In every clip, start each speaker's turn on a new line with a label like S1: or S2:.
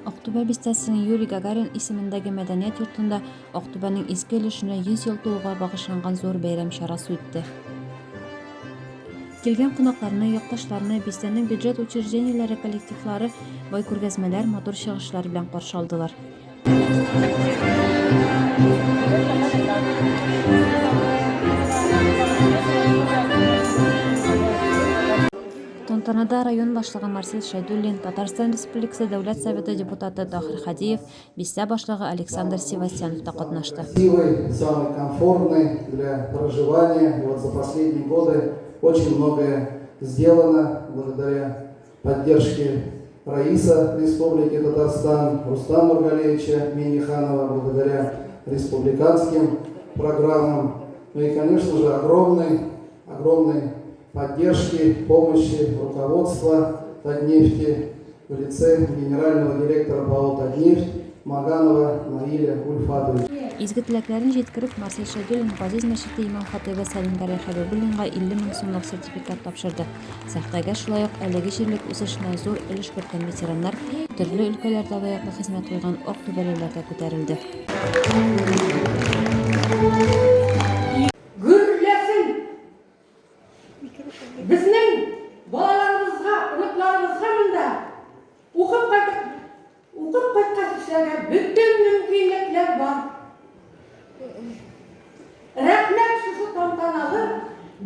S1: Актүбә бистәсенең Юрий Гагарин исемендәге мәдәният йортында Актүбәнең иске өлешенә 100 ел тулуга багышланган зур бәйрәм чарасы үтте. Килгән кунакларны, якташларны бистәнең бюджет учреждениеләре коллективлары бай күргәзмәләр, матур чыгышлар белән каршы алдылар. Тантанада район башлыгы Марсель Шәйдуллин, Татарстан Республикасы Дәүләт Советы депутаты Таһир Хадиев, бистә башлыгы Александр Севастьянов та катнашты.
S2: Красивый, самый комфортный для проживания. И вот за последние годы очень многое сделано благодаря поддержке Раиса Республики Татарстан, Рустама Нургалиевича Минниханова, благодаря республиканским программам. Ну и, конечно же, огромной, огромной поддержки, помощи руководства Татнефти в лице генерального директора ПАО «Татнефть» Маганова Наиля Ульфатовича.
S1: Изге теләкләрен җиткереп, Марсель Шәйдуллин Газиз мәчете имам-хатыйбы Сәлимгәрәй Хәбибуллинга 50 мең сумлык сертификат тапшырды. Сәхнәгә шулай ук әлеге җирлек үсешенә зур өлеш керткән ветераннар, төрле өлкәләрдә лаеклы хезмәт куйган ак түбәлеләр дә күтәрелде.
S3: Гөрләсен! Безнең балаларыбызга, оныкларыбызга монда укып кайтып, укып кайткач эшләргә бөтен мөмкинлекләр бар. Рәхмәт шушы тантаналы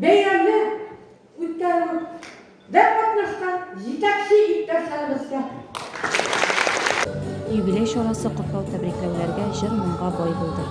S3: бәйрәмне үткәрүдә катнашкан җитәкче иптәшләребезгә.
S1: Юбилей чарасы котлау-тәбрикләүләргә, җыр-моңга бай булды.